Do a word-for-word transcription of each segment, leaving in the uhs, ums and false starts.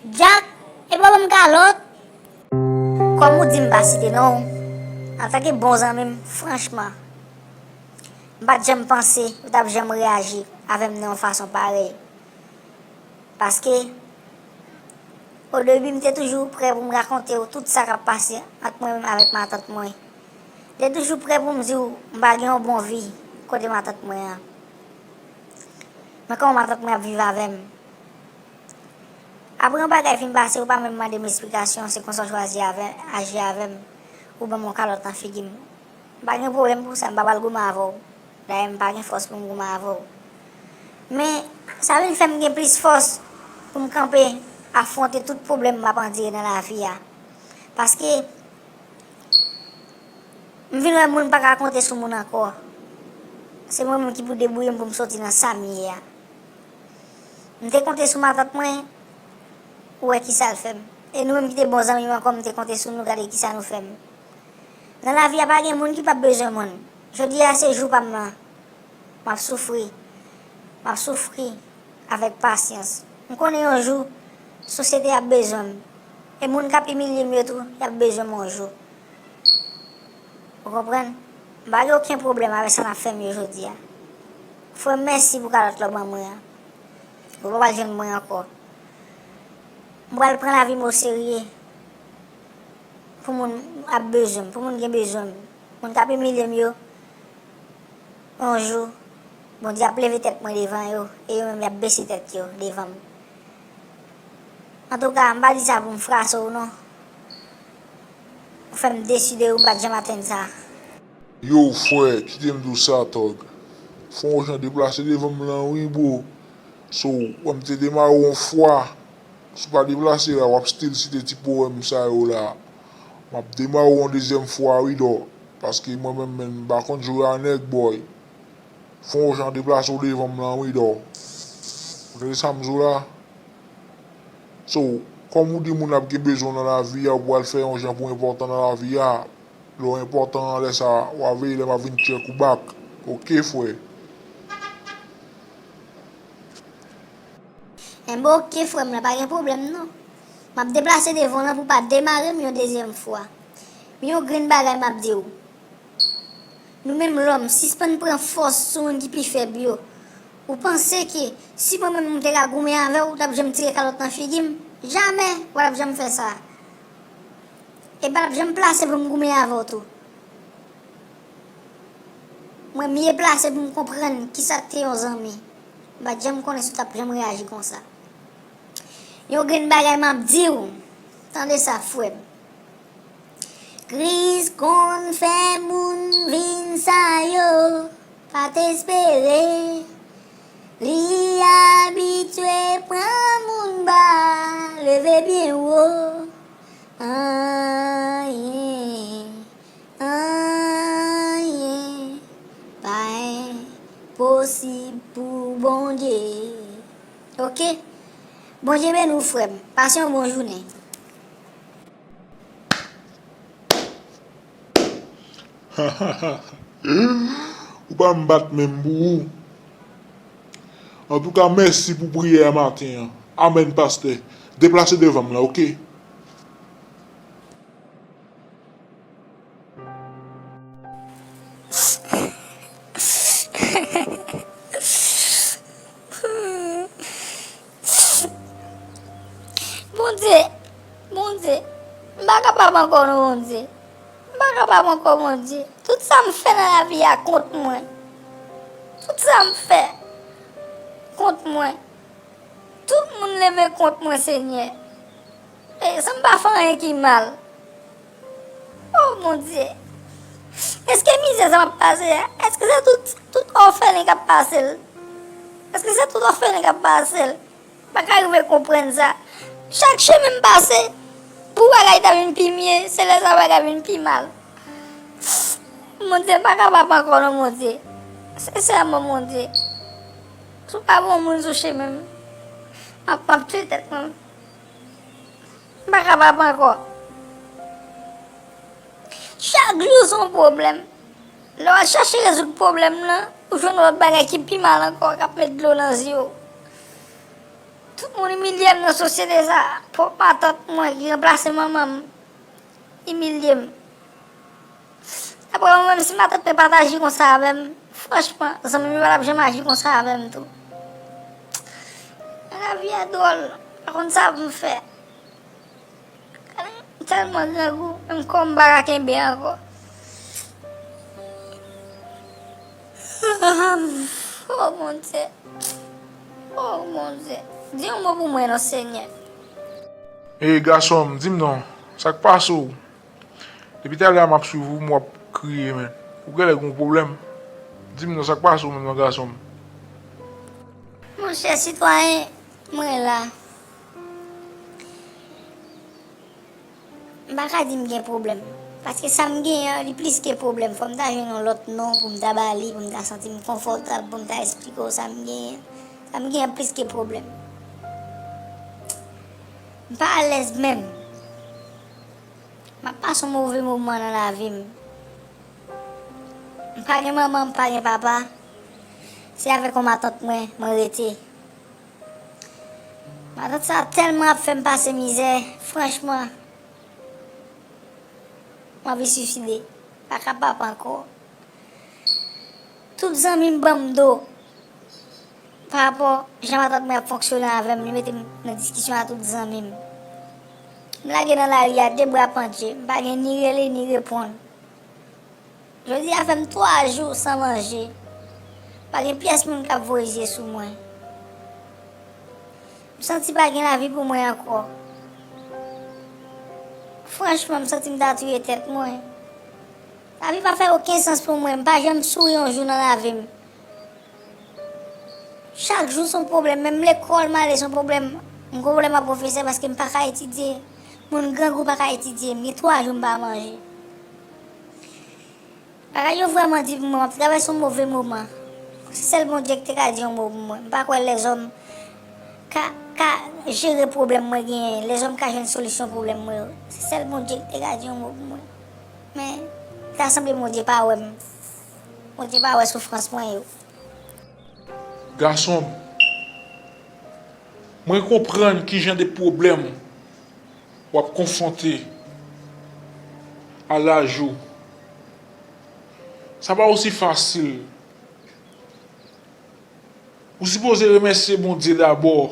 Dyak, epa w ban m kalòt? Kòm ou di m pa site non w, antanke bon zanmi m, franchman, m pa t janm panse ou t ap janm reyaji avè m nan yon fason parèy. Paske, o debi, m te toujou prè pou m rakonte w tout sa k ap pase ant mwen menm avèk matant mwen. M te toujou prè pou m di w m pa gen yon bon vi kote matant mwen an. Men kòman matant mwen ap viv avè m? Apre yon bagay fin pase, ou pa menm mande m esplikasyon, se konsa w chwazi avè, aji avè m, ou ban m yon kalòt nan figi m. M pa gen pwoblèm pou sa, m pa pral goumen avè w. Dayè, m pa gen fòs pou m goumen avè w. Men, sa vin fè m gen plis fòs pou m kanpe afwonte tout pwoblèm m ap andire nan lavi a. Paske, m vin wè moun pa ka konte sou moun ankò. Se mwen menm ki pou debouye m pou m soti nan sa m ye a. M te konte sou matant mwen, ou wè kisa l fè m. E nou menm ki te bon zanmi m ankò, m te konte sou nou, gade kisa nou fè m. Nan lavi a, pa gen moun ki p ap bezwen moun. Jodi a, se jou pa m nan. M ap soufri. M ap soufri avèk pasyans. M konnen yon jou, sosyete ap bezwen m. E moun k ap imilye m yo tou, y ap bezwen m yon jou. Ou konprann? M pa gen okenn pwoblèm avèk sa n ap fè m yo jodi a. Frè m, mèsi pou kalòt la w ban mwen an. Ou pa pral jwenn mwen ankò. M pral pran lavi m oserye. Pou moun ap bezwen m, pou moun gen bezwen m. Moun k ap imilye m yo, yon jou, Bondye ap leve tèt mwen devan yo, e yo menm y ap bese tèt yo devan m. Antouka, m pa di sa pou m frase w non. Ou fè m desi de ou, m pa t janm atann sa. Yo, frè, kite m di w sa, Tòg. Fon jan deplase devan m lan wi, bro. So, wè m te demare w yon fwa. Si w pa deplase la, w ap still site ti powèm sa yo la. M ap demare w yon dezyèm fwa wi, dò. Paske mwen menm, menm, m pa konn jwe a nèg, bòy. Fon jan deplase w devan m lan wi, dò. Ou tande sa m di w la? So, kòm ou di moun ap gen bezwen w nan lavi a, ou pral fè yon jan pou w enpòtan nan lavi a. Lè w enpòtan an, lè sa, w a veye lè m ap vin tchèk ou back. Oke, frè. Enben, oke, frè m lan, pa gen pwoblèm non. M ap deplase devan w lan pou w pa demare m yon dezyèm fwa. Men yon grenn bagay m ap di w. Nou menm lòm, sispann pran fòs sou moun ki pi fèb yo. Ou panse ke si mwen menm m te ka goumen avè w, ou t ap janm tire kalòt nan figi m? Jamè, ou pa t ap janm fè sa. E pa t ap janm plase pou m goumen avè w tou. Mwen mye plase pou m konprann kisa k te yon zanmi. M pa t janm konnen si w t ap janm reyaji konsa. Yon grenn bagay m ap di w, tande sa, frè m. Kris konn fè moun vin sa yo pa t espere. Li abitye pran moun ba, leve byen wo. Anyen, anyen pa enposib pou Bondye. Oke? Bondye beni w, frè m. Pase yon bon jounen. Ou pa m bat menm pou ou. Antouka, mèsi pou priyè a maten an. Amèn, pastè. Deplase devan m la, oke? Bondye, Bondye, m pa kapab ankò non, Bondye. M pa kapab ankò, Bondye. Tout sa m fè nan lavi a kont mwen. Tout sa m fè kont mwen. Tout moun leve kont mwen, Senyè. E, san m pa fè anyen ki mal. O Bondye, èske mizè sa m ap pase a, èske se tout, tout òfelen k ap pase l? Èske se tout òfelen k ap pase l? M pa ka rive konprann sa. Chak chemen m pase, pou bagay ta vin pi mye, se lè sa bagay vin pi mal. Bondye, m pa kapab ankò non, Bondye. Sensèman, Bondye, si w pa voye yon moun sou chemen m, m ap, m ap tiye tèt mwen. M pa kapab ankò. Chak jou se yon pwoblèm. Lè w al chache rezoud pwoblèm nan, ou jwenn yon lòt bagay ki pi mal ankò, k ap met dlo nan zye w. Tout moun imilye m nan sosyete sa. Pwòp matant mwen ki ranplase manman m imilye m. Apre mwen menm, si matant mwen pa t aji konsa avè m, franchman, zanmi m yo pa t ap janm aji konsa avè m tou. Lavi a dwòl, m pa konn sa pou m fè. M tèlman grangou, menm kò m pa ka kenbe ankò. Oh Bondye. Oh Bondye. Di yon mo pou mwen non, Senyè. Ey, gason m, di m non, sa k pase w? Depi talè a m ap swiv ou, m wè w ap kriye, men. Ou genlè gen yon pwoblèm? Di m non, sa k pase w menm non, gason m? Monchè sitwayen, mwen la. M pa ka di m gen pwoblèm. Paske sa m genyen an, li plis ke pwoblèm. Fò m ta jwenn yon lòt non pou m ta ba li, pou m ta santi m konfòtab, pou m ta esplike w sa m genyen. Sa m genyen an plis ke pwoblèm. M pa alèz menm. M ap pase yon move moman nan lavi m. M pa gen manman, m pa gen papa. Se avèk yon matant mwen, mwen rete. Matant sa tèlman ap fè m pase mizè, franchman, m anvi swiside. Pa kapab ankò. Tout zanmi m ban m do. Pa rapò jan matant mwen ap fonksyone avè m, li mete m nan diskisyon a tout zanmi m. M lage nan lari a de bra pandje, m pa gen ni rele ni reponn. Jodi a fè m twa jou san manje. Pa gen pyès moun k ap voye zye sou mwen. M santi pa gen lavi pou mwen ankò. Franchman, m santi m ta touye tèt mwen. Lavi pa fè okenn sans pou mwen. M pa janm souri yon jou nan lavi m. Chak jou se yon pwoblèm. Menm lekòl m ale se yon pwoblèm. M gen pwoblèm ak pwofesè paske m pa ka etidye. Moun grangou pa ka etidye. M gen twa jou m pa manje. Bagay yo vrèman di pou mwen, m ap travèse yon move moman. Se sèl Bondye ki te ka di yon mo pou mwen. M pa kwè lèzòm ka, ka jere pwoblèm mwen genyen. Lèzòm ka jwenn solisyon pwoblèm mwen yo. Se sèl Bondye ki te ka di yon mo pou mwen. Men, ta sanble Bondye pa wè m. Bondye pa wè soufrans mwen yo. Gason m, mwen konprann ki jan de pwoblèm w ap konfwonte a laj ou. Sa pa osi fasil. Ou sipoze remèsye Bondye dabò,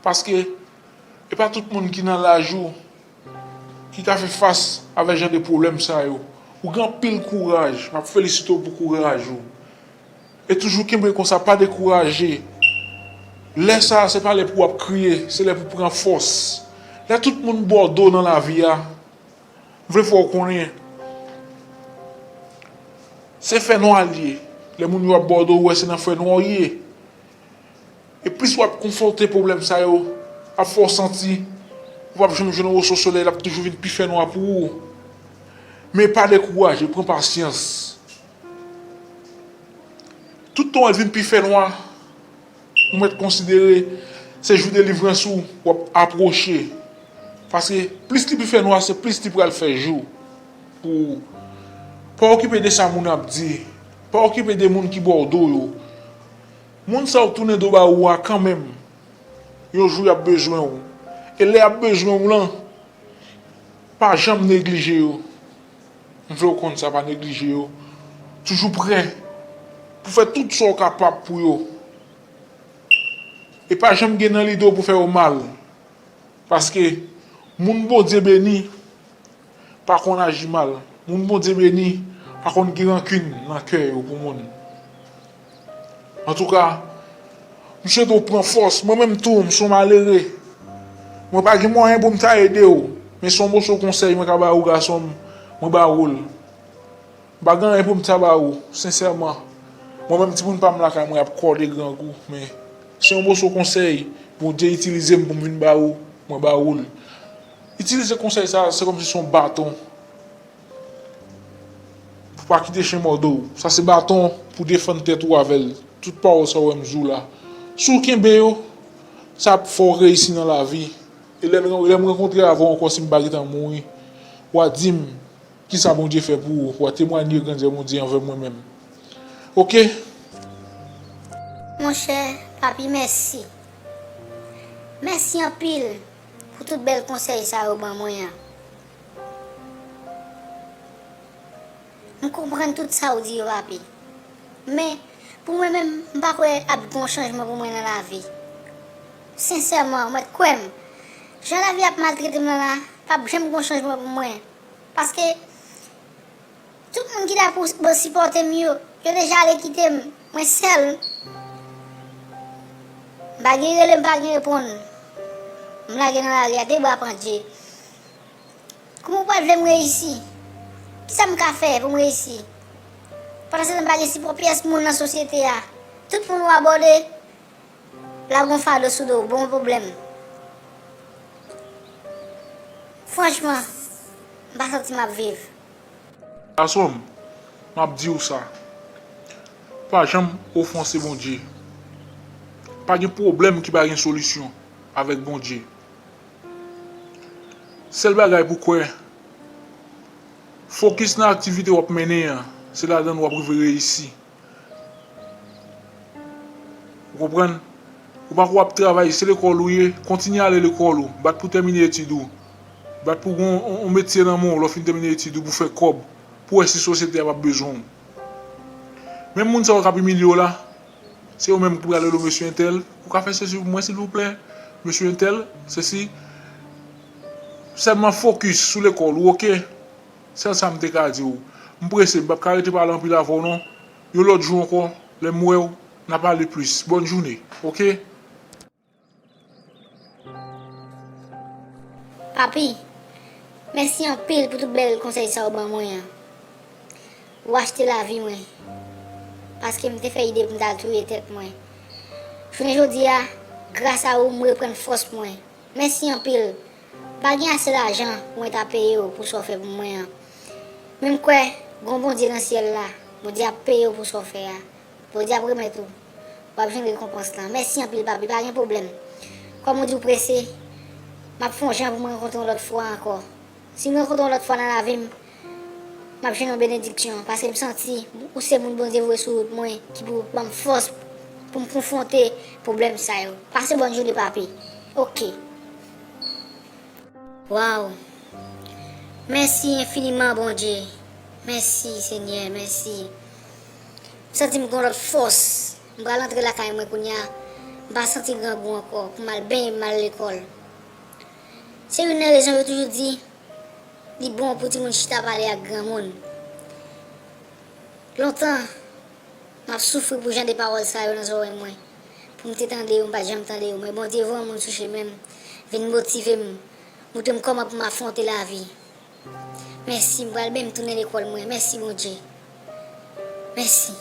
paske e pa tout moun ki nan laj ou ki ka fè fas avèk jan de pwoblèm sa yo. Ou gen anpil kouraj, m ap felisite w pou kouraj ou. E toujou kenbe konsa, pa dekouraje. Lè sa a, se pa lè pou w ap kriye, se lè pou w pran fòs. Lè tout moun ba w do nan lavi a, m vle fè w konnen, se fènwa l ye. Lè moun yo ap ba w do, ou wè se nan fènwa w ye. E plis w ap konfwonte pwoblèm sa yo, ap fè w santi ou p ap janm jwenn yon reso solèy, l ap toujou vin pi fènwa pou ou. Men pa dekouraje, pran pasyans. Tout tan w ap vin pi fènwa, ou mèt konsidere se jou delivrans ou w ap apwoche. Paske plis li pi fènwa, se plis li pral fè jou pou ou. Pa okipe de sa moun ap di. Pa okipe de moun ki ba w do yo. Moun sa yo k tounen do ba ou a kanmenm, yon jou y ap bezwen w. E lè y ap bezwen w lan, pa janm neglije yo. M vle w konn sa, pa neglije yo. Toujou prè pou fè tout sa w kapab pou yo. E pa janm gen nan lide w pou fè yo mal. Paske moun Bondye beni pa konn aji mal. Moun Bondye beni pa konn gen rankin nan kè yo pou moun. Antouka, m swete w pran fòs. Mwen menm tou, m se yon malere. Mwen pa gen mwayen pou m ta ede w. Men se yon moso konsèy mwen ka ba ou, gason m, mwen ba ou l. M pa gen anyen pou m ta ba ou, sensèman. Mwen menm, timoun pa m lakay mwen ap kòde grangou, men se yon moso konsèy Bondye itilize m pou m vin ba ou, mwen ba ou l. Itilize konsèy sa, se kòmsi se yon baton. Pou pa kite chen mòde w. Sa se baton pou defann tèt ou avè l. Tout pawòl sa w wè m di w la. Si w kenbe yo, sa ap fè w reyisi nan lavi. E lè, lè m rankontre avè w ankò, si m pa gentan mouri, w a di m, kisa Bondye fè pou ou? W a temwanye grandè Bondye anvè mwen menm. Oke? Monchè, papi, mèsi. Mèsi anpil pou tout bèl konsèy sa yo ban mwen an. M konprann tout sa w di yo, papi. Men, pou mwen menm, m pa kwè ap gen yon chanjman pou mwen nan lavi. Sensèman, mèt kwè m, jan lavi ap maltrete m nan la, p ap janm gen yon chanjman pou mwen. Paske tout moun ki ta pou, pou sipòte m yo, yo deja ale kite m. Mwen sèl. M pa gen rele, m pa gen reponn. M lage nan lari a, de bra pandye. Kouman w pral vle m reyisi? Kisa m ka fè pou m reyisi? Pandan se tan, m pa gen sipò pyès moun nan sosyete a. Tout moun ou abòde, l ap gen yon fado sou do w, bon pwoblèm. Franchman, m pa santi m ap viv. Gason m, m ap di w sa. Pa janm ofanse Bondye. Pa gen pwoblèm ki pa gen solisyon avèk Bondye. Sèl bagay pou kwè, fokis nan aktivite w ap mennen an, se ladan l w ap rive reyisi. Ou konprann? Ou pa ko ap travay, se lekòl ou ye, kontinye ale lekòl ou, bat pou tèmine etid ou, bat pou gon on, on metye nan men w, lè w fin tèmine etid ou, pou fè kòb, pou wè si sosyete a p ap bezwen w. Menm moun sa yo k ap imilye w la, se yo menm ki pral rele w mesye entèl, ou ka fè sesi pou mwen silvouplè, mesye entèl, sesi, sèlman fokis sou lekòl ou, oke? Sèl sa m te ka di w. M prese, m p ap ka rete pale anpil avè w non. Yon lòt jou ankò, lè m wè w, n a pale plis. Bòn jounen, oke? Papi, mèsi anpil pou tout bèl konsèy sa w ban mwen an. Ou achte lavi mwen, paske m te fè ide pou m t al touye tèt mwen. Jounen jodi a, gras a ou, m reprann fòs mwen. Mèsi anpil. M pa gen ase lajan pou mwen ta peye w pou sa w fè pou mwen an. Men m kwè, gon Bondye nan syèl la, Bondye ap peye w pou sa w fè a. Bondye ap remèt ou. W ap jwenn rekonpans lan. Mèsi anpil, papi, pa gen pwoblèm. Kòm ou di w prese, m ap fè yon jan pou m rankontre w lòt fwa ankò. Si m rankontre w lòt fwa nan lavi m, m ap jwenn yon benediksyon, paske m santi ou se moun Bondye voye sou wout mwen ki pou ban m fòs pou m konfwonte pwoblèm sa yo. Pase bòn jounen, papi. Oke. Waw. Mèsi enfiniman, Bondye. Mèsi, Senyè, mèsi. M santi m gen yon lòt fòs. M pral antre lakay mwen kounye a. M pa santi grangou ankò pou m al benyen, m al lekòl. Se youn nan rezon yo toujou di, li bon pou timoun chita pale ak granmoun. Lontan, m ap soufri pou jan de pawòl sa yo nan zòrèy mwen. Pou m te tande yo, m pa t janm tande yo. Men Bondye voye yon moun sou chemen m, vin motive m, montre m kòman pou m afwonte lavi. Mèsi, m pral benyen, m tounen lekòl mwen. Mèsi, Bondye. Mèsi.